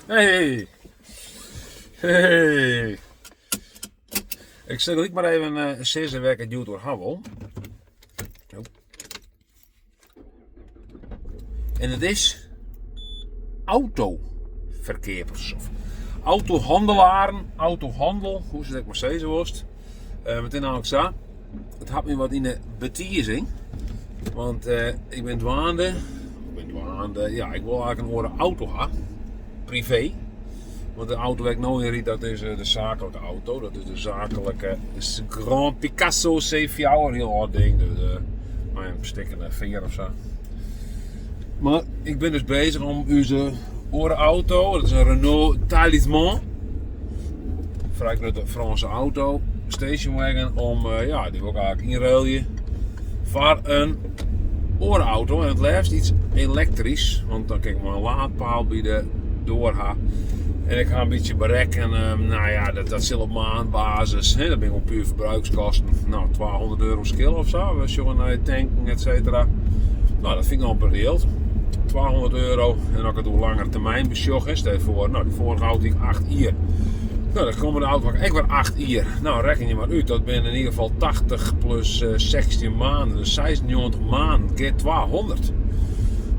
Hey! Hey! Ik sil gelyk mar even eh, sizze wêr't ik it hjoed oer ha wol. Oh. En it is autoferkeapers of autohandelaren, autohandel, hoe se it ek mar sizze wolst. Uh, it is namelijk sa, it hat my wat yn de betizing. Want eh, ik bin dwaande, ik bin dwaande, ja, ik wol eigentlik in oare auto ha, privé. Want de auto wêr't ik no yn ryd, dat is eh, de saaklike auto. Dat is de saaklike Grand Picasso C4, hiel âld ding, dus, eh, mei in stikkene fear of sa. Mar ik bin dus bezich om ús oare auto, dat is in Renault Talisman, frij grutte Frânske auto, stationwagon, om eh, ja, dy wol ik eigentlik ynruilje foar in oare auto. En it leafst iets elektrysk, want dan kin ik mei in laadpaal by de doar ha. En ik ha in bytsje berekkene, nou ja, dat sil op maandbasis, hè, dat binne gewoan puer verbruikskosten, nou, 200 euro skele of sa. We sjogge nei tanken, et cetera. Nou, dat fyn ik noch in jild. 200 euro. En as ik it oer langere termyn besjoch, hè, stel je foar, nou, dy foarige auto hie ik 8 jier. Nou, dan komme de auto ek wer 8 jier. Nou, rekkenje mar út, dat binne yn ieder gefal 80 plus 16 maanden, dus 96 maanden kear 200.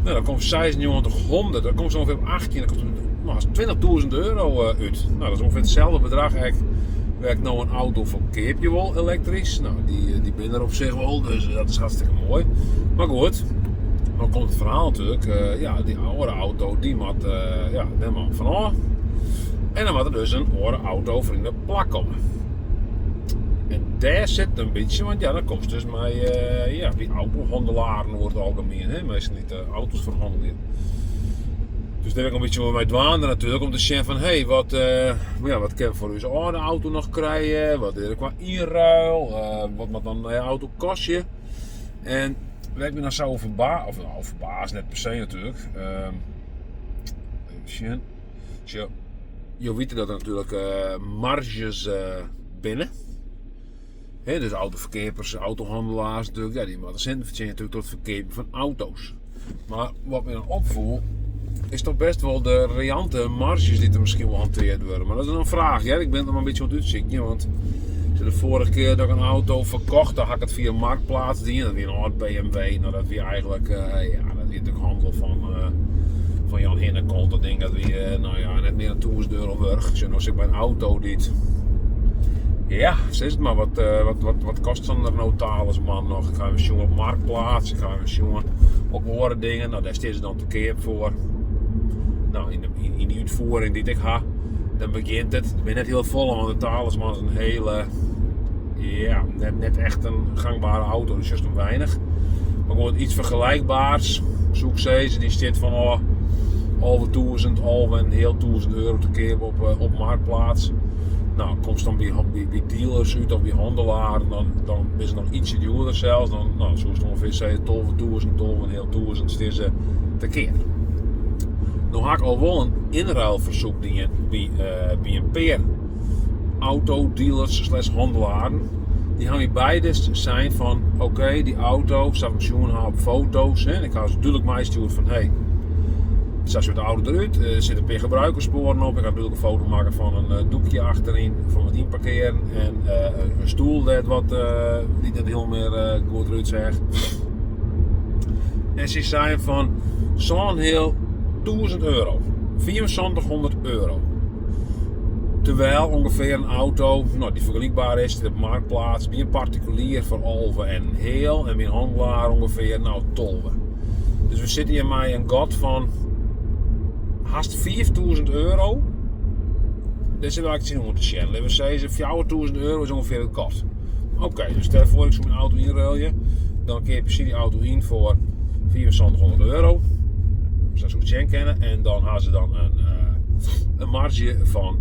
Nou, dan komt 9600, dan komt zo ongeveer op 18, dan komt nou, 20.000 euro út. Nou, dat is ongeveer itselde bedrach ek wêr't ik no in auto foar keapje wol, elektrysk. Nou, dy binne der op sich wol, dus dat is hartstikke moai. Mar goed, dan komt it ferhaal natuerlik, ja, dy oare auto, dy moat, ja, dêr moat fanôf. En dan moat der dus in oare auto foar yn de plak komme. En dêr sit it in bytsje, want ja, dan komst dus mei ja, dy autohandelaren oer it algemien, hè, minsken dy't auto's ferhannelje. Dus dêr bin ik in bytsje mei dwaande natuerlik, om te sjen fan hé, wat, ja, wat kin we foar ús âlde auto noch krije, wat is der kwa ynruil, wat moat dan de auto kostje. En wêr't ik my dan sa oer ferba-, of nou, ferbaas net per se natuerlik. Even sjen. Sjoch, jo witte dat der natuerlik marges binne. Hè, dus autoferkeapers, autohannelaars natuerlik, ja, dy moatte sinten fertsjinje natuerlik troch it ferkeapjen fan auto's. Mar wat my dan opfoel, is toch best wol de riante marges dy't der miskien wol hantearre wurde. Mar dat is in fraach, hear. Ik bin it noch mar in bytsje oan it útsykjen, want de foarige kear dat ik in auto ferkocht, dan ha ik it fia Marktplaats dien. Dat wie in âld BMW. Nou, dat wie eigentlik, ja, dat wie natuerlik hannel fan Jan Hinnekont. Dat ding, dat wie, nou ja, net mear dan 1000 euro wurdich. Sjoch, no sit ik mei in auto dy't, ja, sis it mar, wat kostet sa'n Renault Talisman noch? Ik ha even sjoen op Marktplaats, ik ha even sjoen op oare dingen. Nou, dêr stean se dan te keap foar. Nou, yn dy útfiering dy't ik ha, dan begjint it. Ik bin net hiel folle, want de Talisman is in hiele, ja, net echt in gangbare auto, dus just om weinich. Mar gewoan iets fergelykbaars, soe ik sizze, dy stiet fan oh, 11.000, 11.500 euro te keap op Marktplaats. Nou, komst dan by dealers út of by handelaren, dan binne se noch ietsje djoerder sels. Dan, nou, soest ûngefear sizze 12.000, 12.500 stean se te keap. No ha ik al wol in ynruilfersoek dien by in pear autodealers slash handelaren. Dy ha my beide sein fan oké, dy auto, sa't we sjoen ha op foto's, hè, ik ha se dúdlik meistjoerd fan hey, sa sjocht de auto derút, der sitte in pear gebruikerspoaren op. Ik ha dúdlik in foto makke fan in doekje achteryn fan it ynparkearen en in stoel dêr't wat dy't net hiel mear goed derút seach. En sy seinen fan sânheal tûzen euro, 7500 euro. Terwijl ongeveer in auto, nou, die vergelijkbaar is, op Marktplaats, by in partikulier foar 11 en heal en by in hannelaar ongeveer, nou, 12. Dus we sitte hjir mei in gat fan hast 5000 euro. Dêr sitte we eigentlik tsjinoan te sjen. Litte we sizze, 4000 euro is ongeveer it gat. Oké, dus stel foar ik soe myn auto ynruilje, dan keapje sy dy auto yn foar 7500 euro. Sa soe it sjen kinne. En dan ha se dan in marge fan,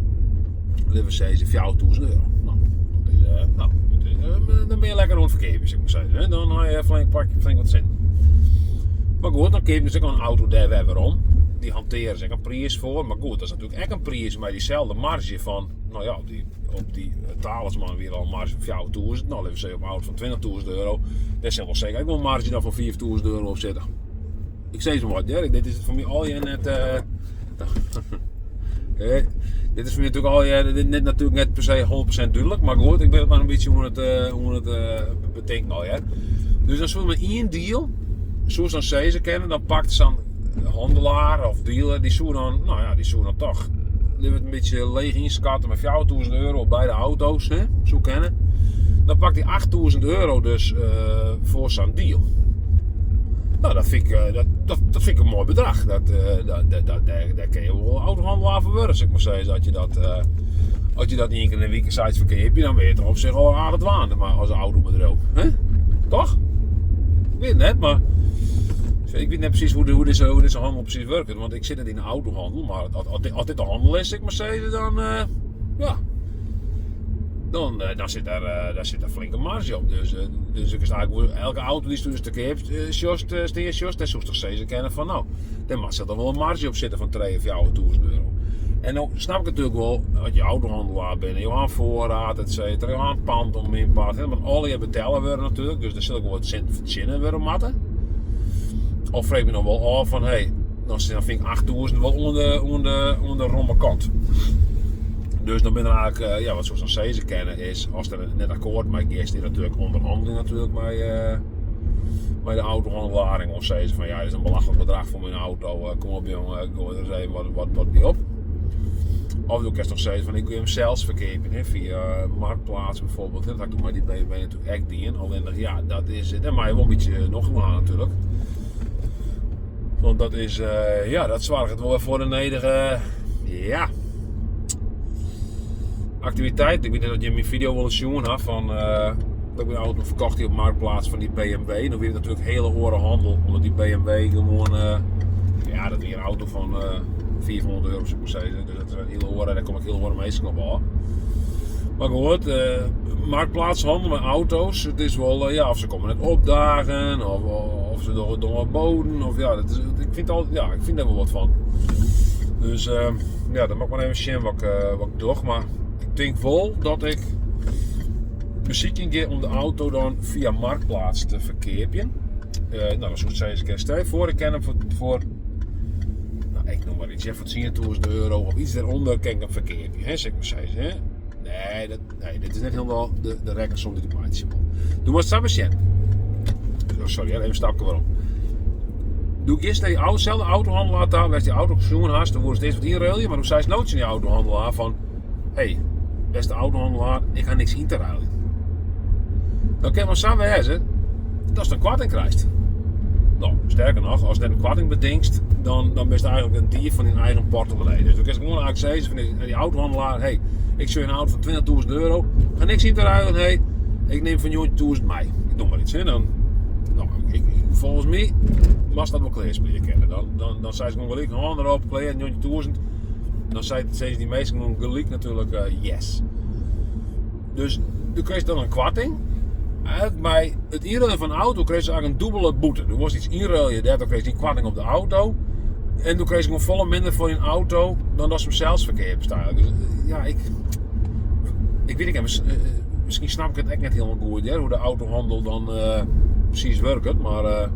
litte we sizze, 4000 euro. Nou, dat is, nou, dat is, dan bin je lekker oan it ferkeapjen, sil ik mar sizze. Hè? Dan ha je flink, pak je flink wat sinten. Mar goed, dan keapje se ek in auto dêr wer werom. Dy hantearje se ek in priis foar. Mar goed, dat is natuerlik ek in priis mei dyselde marge fan, nou ja, op dy Talisman wie al in marge fan 4000. Nou, litte we sizze op in auto fan 20.000 euro. Dêr sil wol seker ek wol in marge dan fan 5000 euro op sitte. Ik sis mar wat, hear. Dit is it foar my allegear net. Dit is foar my natuerlik allegear net natuerlik net per se 100% dúdlik, mar goed, ik bin it mar in bytsje oan it, oan it betinken allegear. Dus dan soe mar ien deal, soe dan sizze kinne, dan pakt sa'n handelaar of dealer, dy soe dan, no ja, dy soe dan toch litte we it in bytsje leech ynskatte mei 4000 euro op beide auto's, hè, soe kinne. Dan pakt hy 8000 euro dus foar sa'n deal. No, dat fyn ik, dat, dat, dat fyn ik in moai bedrach. Dat, dat, dat, dat, dêr, dêr kinne je wol autohannelaar foar wurde, sil ik mar sizze. As je dat, as je dat ien kear yn 'e wike sayts ferkeapje, dan binne je toch op sich al aardich dwaande mar as autobedriuw. Hè? Toch? Ik wit it net, mar ik wit net presys hoe, hoe, dizze, hoe dizze hannel presys wurket. Want ik sit net yn de autohannel, mar as dit de hannel is, sil ik mar sizze, dan, ja, dan, dan, sit daar, daar sit in flinke marge op. Dus, dus ik eigenlijk elke auto dy'tst dus te keap sjochst, stean sjochst, dêr soest toch sizze kinne fan no, dêr moat toch wol in marge op sitte fan 3 of 4000 euro. En no snap ik natuerlik wol, as je autohannelaar binne, jo ha in foarried, et cetera, jo ha in pand om myn part, hè, moat allegear betelle wurde natuerlik, dus dêr sil ek wol wat sinten fertsjinne wurde moatte. Of freegje my noch wol ôf fan, hé, dan fyn ik 8000 wol oan de romme kant. Dus dan binne der eigentlik, ja, wat soest dan sizze kinne is, as der net akkoard mei giest, is natuerlik ûnderhanneling natuerlik mei de autohannelaar. En gewoan sizze fan, ja, dit is in belachlik bedrach foar myn auto, kom op jonge, goai der ris even wat by op. Of do kinst noch sizze fan, ik gean him sels ferkeapjen, hè, fia Marktplaats bijvoorbeeld. Hè. Dat ha ik doe mei dy BMW natuerlik ek dien. Allinnich, ja, dat is, dêr moatte je wol in bytsje nocht oan ha natuerlik. Want dat is, ja, dat soarget wol wer foar de nedige, ja, aktiviteit. Ik wit net oft jim myn fideo wolris sjoen ha fan dat ik myn auto ferkocht hie op Marktplaats fan dy BMW. No wie it natuerlik hiele oare hannel, omdat dy BMW gewoan, ja, dat wie in auto fan 500 euro, soe ik mar sizze. Dus dat is in hiele oare, dêr komme ek hiele oare minsken op ôf. Mar goed, Marktplaatshannel mei auto's, it is wol, ja, of se komme net opdagen, of se dogge domme boaden, of ja, dat is, ik fyn al, ja, ik fyn dêr wol wat fan. Dus ja, dan moat ik mar even sjen wat ik doch. Mar ik tink wol dat ik besykjen gean om de auto dan fia Marktplaats te ferkeapjen. No, dan soe ik sizze, kin stel je foar, ik kin him foar, no, ik noem mar iets, foar 10.000 euro of iets dêrûnder kin ik him ferkeapje, hè, sil ik mar sizze. Hè. Nee, dat, nee, dit is net hielendal de rekkensom dy't ik meitsje wol. Do moatst sa besjen. Oh, sorry, even in stapke werom. Do giest nei dy selde autohannelaar ta, wêr'tst dy auto sjoen hast, do wolst earst wat ynruilje, mar do seist no tsjin dy autohannelaar fan, hey, bêste autohannelaar, ik ha niks yn te ruiljen. Dan kin it mar sa wêze datst in koarting krijst. No, sterker noch, ast net in koarting bedingst, dan bist eigentlik in dief fan dyn eigen portemonnee. Dus do kinst gewoan eigentlik sizze fan dy autohannelaar, hey, ik sjoch in auto fan 20.000 euro, ha niks yn te ruilen, hey, ik nim fan 9.000 mei. Ik noem mar iets, hè. Dan, no, ik, folgens my moatst dat wol klearspylje kinne. Dan sei se gewoan gelyk, hân derop, klear, 9.000. Dan sizze dy minsken gewoan gelyk natuerlik yes. Dus do krijst dan in koarting. Eigentlik by it ynruiljen fan in auto krijst eigentlik in dûbele boete. Do wolst iets ynruilje, dêrtroch krijst dyn koarting op de auto. En do krijst gewoan folle minder foar dyn auto dan datst him sels ferkeapest eigentlik. Dus ja, ik wit net, miskien snap ik it ek net hielendal goed hear, hoe de autohannel dan presys wurket, mar it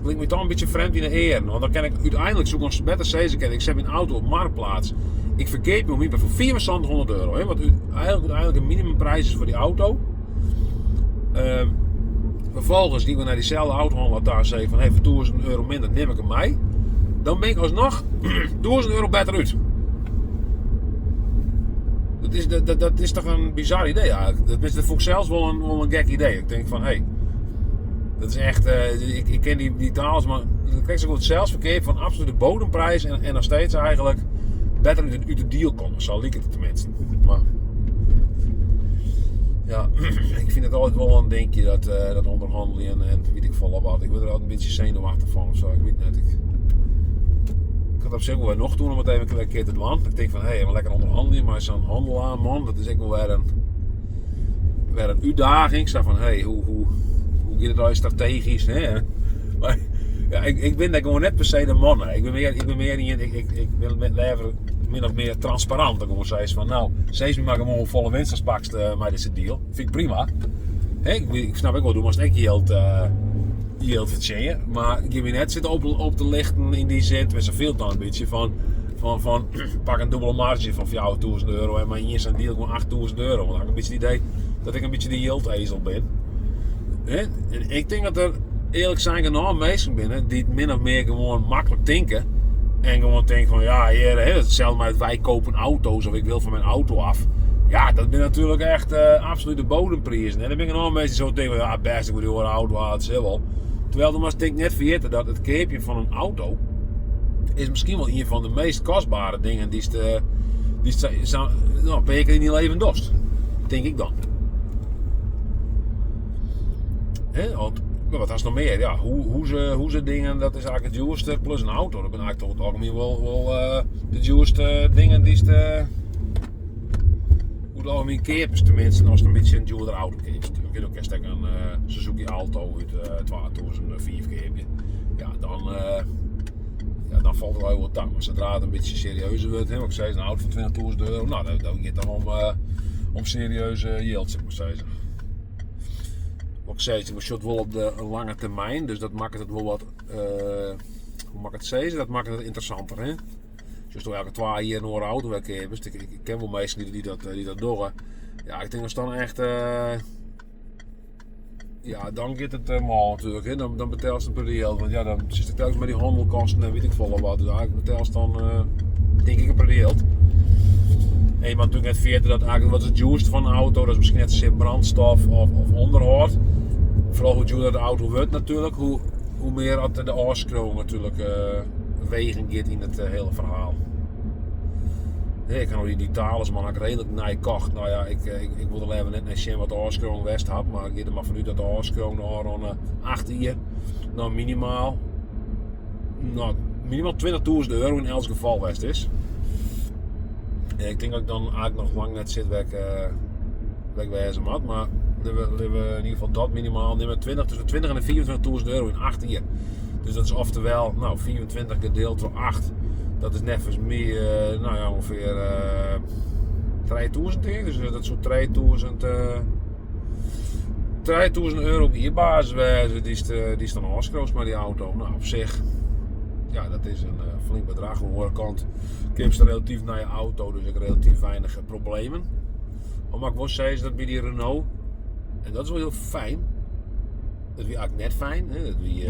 klinkt my toch in bytsje frjemd yn de earen. Want dan kin ik úteinlik, soe ik noch better sizze kinne, ik set myn auto op Marktplaats, ik ferkeap him foar 7500 euro, hè, wat eigentlik úteinlik in minimumprijs is foar dy auto. Vervolgens gean ik nei dyselde autohannelaar ta en sis fan hey, foar 1000 euro minder nim ik him mei. Dan bin ik alsnoch 1000 euro better út. Dat is toch in bizar idee eigentlik. Dat is dat fûn ik sels wol in gek idee. Ik tink fan hey, dat is echt, ik ken dy taals, mar dan krijg je goed sels ferkeap fan absolute bodemprijs en noch steeds eigentlik better út de deal komme. Sa liket it teminsten. Mar ja, ik fyn it altyd wol in dinkje dat ûnderhanneljen en wit ik folle wat. Ik wurd der altyd in bytsje senuwachtich fan of sa. Ik wit net. Ik hat op sich wol wer nocht oan om it even in kear te dwaan. Ik tink fan hé, even lekker ûnderhannelje mei sa'n hannelaar man. Dat is ek wol wer in útdaging. Sa fan hé, hoe giet it allegear strategysk? Hè? Mar ja, ik bin dêr gewoan net per se de man nei. Ik bin mear ien, ik bin leaver min of mear transparant. Dan gewoan seist fan no, sis my mar gewoan hoefolle winst ast pakst mei dizze deal. Fyn ik prima. Hè, ik snap ek wol, do moatst ek jild fertsjinje. Mar gean my net sitte op te lichten yn dy sin, tenminste fielt dan in bytsje fan, Fan, fan pak in dûbele marge fan 4000 euro en mei ien sa'n deal gewoan 8000 euro. Want dan ha ik in bytsje it idee dat ik in bytsje de jildezel bin. Hè? En ik tink dat der earlik sein genôch minsken binne dy't min of mear gewoan maklik tinke. En gewoan tinke fan ja, hear, hè, itselde mei it wij kopen auto's of ik wil van mijn auto af. Ja, dat binne natuerlik echt uh, absolute bodemprizen. En der binne genôch minsken dy't zo tinke van ja, bêst, ik wol dy oare auto ha, it sil wol. Terwijl do moatst tink net ferjitte dat it keapjen fan in auto is miskien wol ien fan de meast kostbere dingen dy'tst uh, dy'tst sa, no, in pear kear yn dyn leven dochst. Tink ik dan. Hè, want wat hast noch mear? Ja, hoe, ze, hoe ze dingen, dat is eigenlijk het djoerste, plus in auto. Dat binne eigenlijk toch it algemien wol, wol uh, de djoerste dingen dy'tst uh, oer it algemien keapest. Teminsten, ast in bytsje in djoerdere auto keapest. Oké, dan kinst ek in uh, Suzuki Alto út 2005 keapje. Ja, dan, ja, dan falt it wol wat ta. Mar sadree't it in bytsje serieuzer wurdt, hè, wat ik sei, in auto fan 20.000 euro, no, dan, dan giet it om, om serieuze jild, sil ik mar sizze. Wat ik sei, ik sjoch wol op de lange termyn, dus dat makket it wol wat, hoe moat ik it sizze, dat makket it ynteressanter. Hè? Dus do elke twa jier in oare auto wer keapest, ik, ik ken wol minsken dy't, dy't dat dogge. Ja, ik tink ast dan echt, ja, dan giet it mâl natuerlik. Hè? Dan, dan betelst in protte jild, want ja, dan sitst telkens mei dy hannelkosten en wit ik folle wat. Dus eigentlik betelst dan, tink ik, in protte jild. En je moat natuerlik net ferjitte dat eigentlik wat is it djoerste fan in auto, dat is miskien net sasear brandstof of, of ûnderhâld. Foaral hoe djoerder de auto wurdt natuerlik, hoe, hoe mear at de ôfskriuwing natuerlik wegen giet yn it hiele ferhaal. Nee, ik ha no dy Talisman ik reedlik nij kocht. No ja, ik, ik, ik wol der leaver net nei sjen wat de ôfskriuwing west hat, mar ik gean der mar fanút dat de ôfskriuwing de ôfrûne 8 jier no minimaal, no, minimaal 20.000 euro yn elts gefal west is. En ik tink dat ik dan eigentlik noch lang net sit wêr't ik, wêr't ik wêze moat, mar litte we yn ieder gefal dat minimaal nimme. 20, tusken 20 en 25.000 euro yn 8 jier. Dus dat is oftewel, no, 25 gedeeld troch 8, dat is neffens my, no ja, ûngefear 3000 tink ik. Dus dat soe 3000, 3000 euro op jierbasis wêze dy'tst, dy'tst dan ôfskriuwst mei dy auto. No, op sich, ja, dat is in flink bedrach. Oan de oare kant keapst in relatyf nije auto, dus ek relatyf weinich problemen. Mar ik wol sizze dat by dy Renault, en dat is wol hiel fijn, dat wie eigentlik net fijn. Hè? Dat wie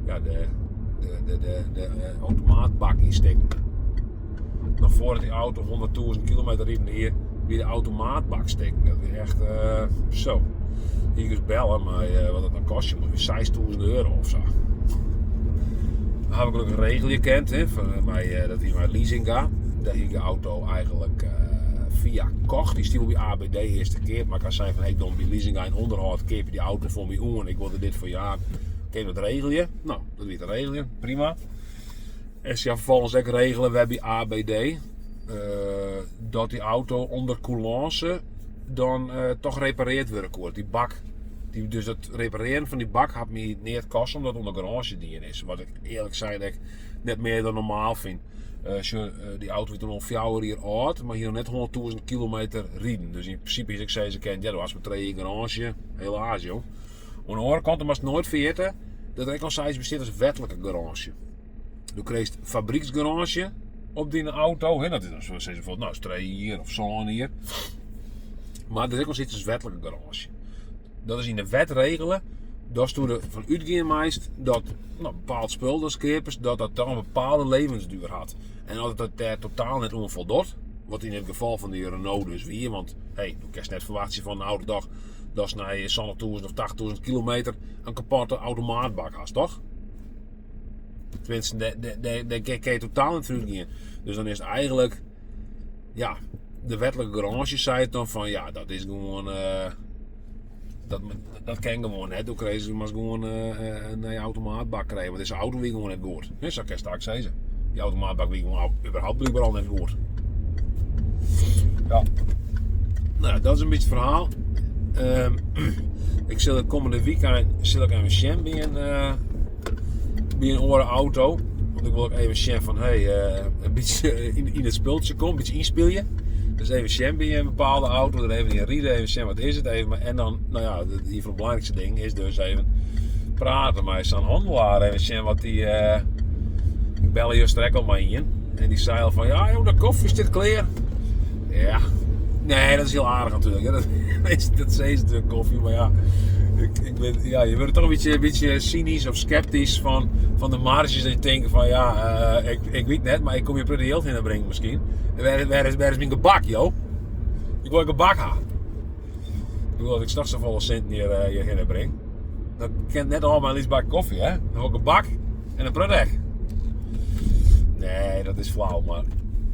ja, de automaatbak wie stikken. Noch foardat dy auto 100.000 kilometer riden hie, wie de automaatbak stikken. Dat wie echt zo. Hie ik dus belle mei wat dat dan kostje moat, wie 6000 euro of sa. Dan ha ik gelokkich regelje kind, hè, fan, mei, dat wie mei Leasinga. Dêr hie ik de auto eigentlik fia kocht. Dy stie wol by ABD earste keap, mar ik ha sein fan hey, dan by Leasinga yn ûnderhâld keapje dy auto foar my oan. Ik wol der dit foar jaan. Kin je dat regelje? No, dat wie te regeljen, prima. En se ha ferfolgens ek regele wer by ABD dat dy auto ûnder coulance dan toch repareard wurde koe. Dy bak, dy, dus dat reparearen fan dy bak hat my neat koste omdat it ûnder garânsje dien is. Wat ik earlik sein ek net mear dan normaal fyn. Sjoch, dy auto wie toen al 4 jier âld, mar hie noch net 100.000 kilometer riden. Dus yn prinsipe hie ik sizze kind, ja, do hast mar 3 jier garânsje, helaas jong. Oan de oare kant, do moatst noait ferjitte dat der ek al sayts bestiet as wetlike garânsje. Do krijst fabryksgarânsje op dyn auto, hè, dat is dan sizze bijvoorbeeld, no, is 3 jier of 7 jier. Mar der is ek al sayts as wetlike garânsje. Dat is yn de wet regele datsto derfan útgean meist dat no, bepaald spul datst keapest, dat dat dan in bepaalde levensduer hat. En as dat dêr totaal net oan foldocht, wat yn it gefal fan dy Renault dus wie, want hey, do kinst net ferwachtsje fan in auto toch datst nei 70.000 of 80.000 kilometer in kapotte automaatbak hast, toch? Tenminste, dêr kin je totaal net fan útgean. Dus dan is it eigentlik, ja, de wetlike garânsje seit dan fan ja, dat is gewoan, dat, dat kin gewoan net. Do krijst, do moatst gewoan in nije automaatbak krije, want dizze auto wie gewoan net goed. Hè, sa kinst it sizze. Dy automaatbak wie gewoan überhaupt blykber al net goed. Ja. No, dat is in bytsje it ferhaal. Ik sil it kommende wykein sil ik even sjen by in oare auto. Want ik wol ek even sjen fan hey, in bytsje yn it spultsje komme, in bytsje ynspylje. Dus even sjen by in bepaalde auto, der even yn ride, even sjen wat is it even. En dan, no ja, een fan de belangrykste dingen is dus even prate mei sa'n hannelaar, even sjen wat dy. Ik belle juster ek al mei ien. En dy sei al fan, ja joh, de kofje stiet klear. Ja, nee, dat is hiel aardich natuerlik. Dat, dat sizze se natuerlik kofje, mar ja, ik, ik bin, ja, je wurde toch in bytsje, bytsje synysk of skeptysk fan, fan de marges. Dat je tinke fan, ja, uh, ik, ik wit net, mar ik kom hjir protte jild hinne bringen miskien. Wêr, wêr, is, wêr is myn gebak, joh? Ik wol gebak ha. Ik bedoel, as ik straks safolle sinten hjir, eh, hjir hinne bring, dan kin it net ôf mei in lyts bakje kofje, hè? Dan wol ik gebak en in protte ek. Nee, dat is flau, mar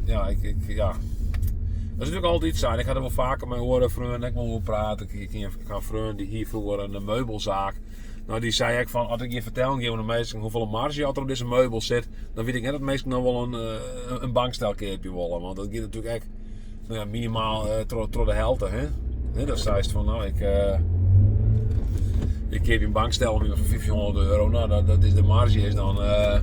ja, ik, ik, ja. Dat is natuerlik altyd sa. En ik ha der wol faker mei oare freonen ek wol oer praat. Ik, ik, ik ha in freon dy hie froeger in meubelsaak. No, dy sei ek fan, as ik hjir fertellen gean oan de minsken hoefolle marge oft der op dizze meubel sit, dan wit ik net oft minsken noch wol in, eh, in bankstel keapje wolle. Want dat giet natuerlik ek no ja, minimaal eh, troch, troch de helte. Hè? Hè, dan seist fan, no, ik, eh, ik keapje in bankstel om foar 1500 euro. No, dat, dat is de marge is dan, eh,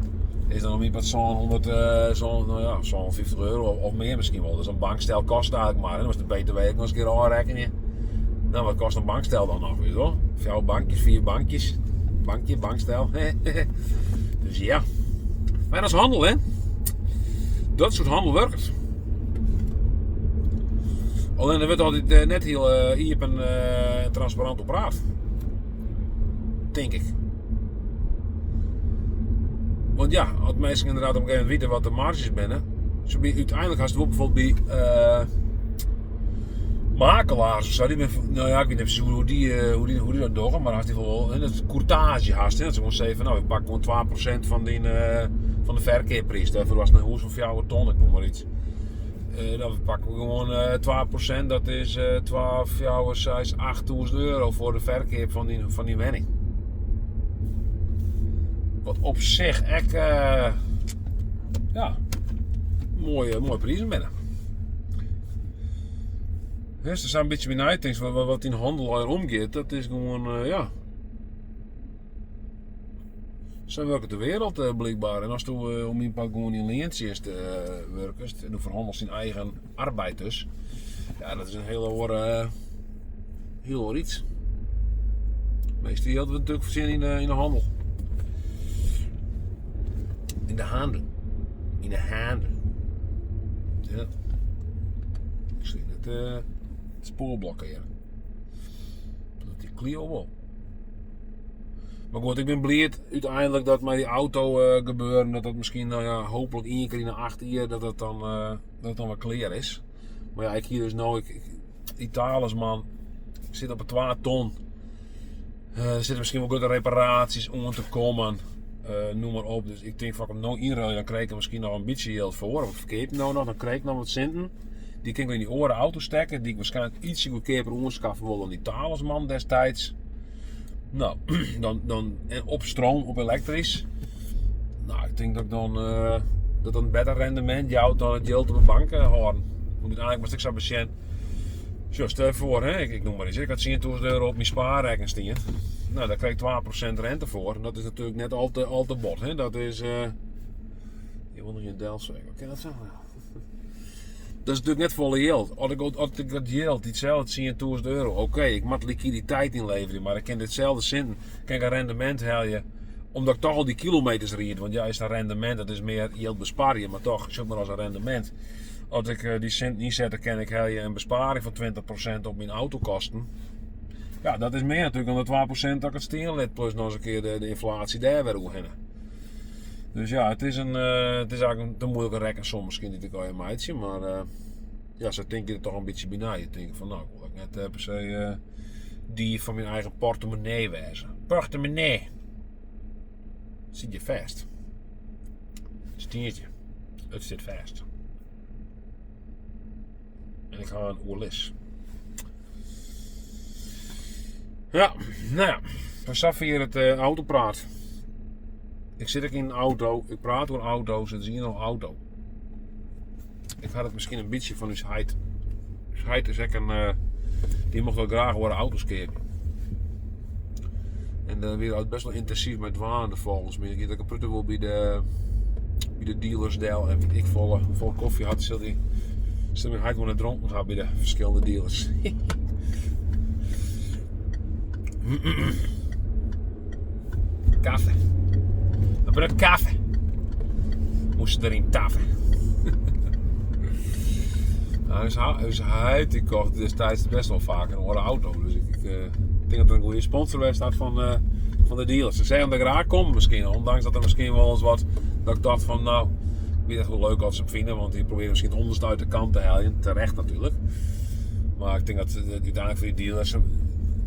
is dan om wat 700, eh, zo, no ja, 750 euro of, of mear miskien wol. Dus in bankstel kost eigentlik mar. Hè? Dan moatst de BTW ek noch eens in kear ôfrekkenje. No, wat kost in bankstel dan noch? Weet je wel? Fjouwer bankjes, vier bankjes. Bankje, bankstel. dus ja. Maar dat is handel, hè? Dat soart hannel wurket. Allinnich der wurdt altyd eh, net hiel eh, iepen eh, en transparant oer praat. Tink ik. Want ja, as minsken ynderdaad op in gegeven momint witte wat de marges binne, sa by, úteinlik hast wol bijvoorbeeld by uh, makelaars of sa, dy binne, no ja, ik wit net presys hoe dy, hoe dy, hoe dy dat dogge, mar hast dy wol, dat is courtage hast, hè, dat se gewoan sizze fan, no, ik pak gewoan 2% fan dyn, fan de ferkeappriis. Dêrfoar hast in hûs fan 4 ton, ik noem mar iets. Dan pakke we gewoan 2%, dat is 2, 4, 6, 8000 euro foar de ferkeap fan dyn, fan dyn wenning. Wat op sich ek, ja, moaie, moaie prizen binne. Dus sa in bytsje by neitinkst wat, wat yn hannel allegear omgiet, dat is gewoan, ja. Sa wurket de wereld eh, blykber. En ast do eh, om myn part gewoan yn leantsjinst eh, wurkest en do ferhannelst dyn eigen arbeid dus, ja, dat is in hiel oar, hiel oar iets. Measte jild wurdt natuerlik fertsjinne yn de, yn de hannel. Yn de handel. Yn de handel. Ja. Ik zie het, uh, het spoor blokkeren. Dat die Clio wol. Mar goed, ik bin bliid úteinlik dat mei dy auto uh, gebeuren, dat dat miskien, no ja, hooplik ien kear yn de 8 jier, dat dat dan, uh, dat it dan wer klear is. Mar ja, ik hie dus no, ik, ik, dy Talisman sit op 'e 2 ton. Uh, der sitte miskien wol grutte reparaasjes oan te kommen. Uh, noem mar op. Dus ik tink fan, as ik him no ynruilje, dan krij ik der miskien noch in bytsje jild foar. Of ik ferkeap him no noch, dan krij ik noch wat sinten. Dy kin ik wer yn dy oare auto stekke, dy't ik waarskynlik ietsje goedkeaper oanskaffe wol dan dy Talisman destijds. No, dan, dan, en op stroom, op elektrysk. No, ik tink dat ik dan, uh, dat dat in better rendemint jout dan it jild op de bank uh, hâlden. Want úteinlik moatst ek sa besjen. Sjoch, stel je foar, hè, ik, ik noem mar iets, ik ha 10.000 euro op myn spaarrekken stean. No, dêr krij ik 2% rente foar. En dat is natuerlik net al te, al te bot. Hè. Dat is. Uh, je wil noch yn Delfsweg. Kin dat sa? Dat is natuerlik net folle jild. As ik, as ik dat jild, dyselde 10.000 euro, oké, ik moat likwiditeit ynleverje, mar ik kin ditselde sinten, kin ik in rendemint helje, omdat ik toch al dy kilometers ried. Want ja, is dat rendemint, dat is mear jild besparje, mar toch, sjoch mar as in rendemint. As ik eh, dy sinten ynsette, kin ik helje in besparing fan 20% op myn autokosten. Ja, dat is mear natuerlik dan de 2% dat ik it stean lit, plus noch eens in kear de, de ynflaasje dêr wer oerhinne. Dus ja, it is, in, uh, it is eigentlik in te muoilike rekkensom miskien dy't ik allegear meitsje, mar uh, ja, sa tink je der toch in bytsje by nei. Je tinke fan, no, ik wol ek net uh, per se uh, dief fan myn eigen portemonnee wêze. Portemonnee. Sit je fêst. Stiet je. It sit fêst. En ik ha in oerlis. Ja, no ja, foar safier it uh, autopraat. Ik sit ek yn in auto, ik praat oer auto's, it is ien al auto. Ik ha it miskien in bytsje fan ús heit. Ús heit is ek in, uh, dy mocht wol graach oare auto's keapje. En dêr wie er altyd best wol yntinsyf mei dwaande folgens my. Giet ek in protte wol by de, by de dealers del en wit ik folle. Hoefolle kofje hat sil dy sil myn heit wol net dronken ha by de ferskillende dealers. Kaffe. In brut kaffe. Moast se deryn taffe. Nou, ús heit die kocht destijds best wel vaak in oare auto. Dus ik tink dat er in goede sponsor west hat fan de dealer. Se seagen der graach kommen miskien, ondanks dat er miskien wol eens wat, dat ik tocht fan nou, wie dat wol leuk as se him fine, want dy probearre miskien it ûnderste út de kant te heljen, terecht natuerlik. Mar ik tink dat úteinlik foar dy dealers,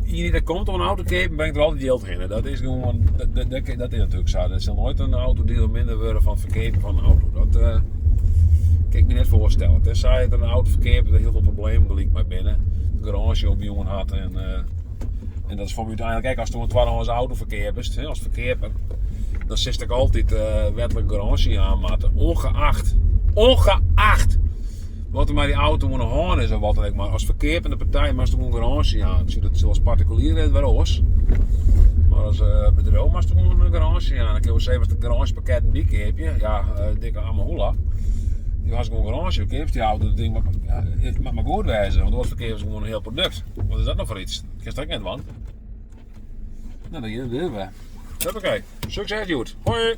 ien dy't der komt om in auto te keapjen, bringt der altyd jild hinne. Dat is gewoan, dat is natuerlik sa. Der sil noait in autodealer minder wurde fan it ferkeapjen fan in auto. Dat uh, kin ik my net foarstelle. Tenzij dat in autoferkeaper der hiel folle problemen gelyk mei binne, de garânsje opjûn hat en, uh, en dat is foar my úteinlik ek ast in twaddehâns auto ferkeapest, as ferkeaper, dan silst ek altyd uh, wetlik garânsje jaan moatte. Ongeacht, ongeacht wat der mei dy auto oan de hân is of wat dan ek, mar as ferkeapende partij moatst gewoan garânsje jaan. Dat sil as partikulier net wer oars. Mar as uh, bedriuw moatst gewoan in garânsje jaan. Dan kinne we sizze, de garânsjepakketten by keapje. Ja, uh, dikke amahula. Do hast gewoan garânsje. Do keapst dy auto, dat ding moat, ja, it moat mar goed wêze. Want oars ferkeapest gewoan in heal produkt. Wat is dat no foar yts? Kinst dat ek net dwaan. No, dan gean we wer. Oké, sukses hjoed. Hoi!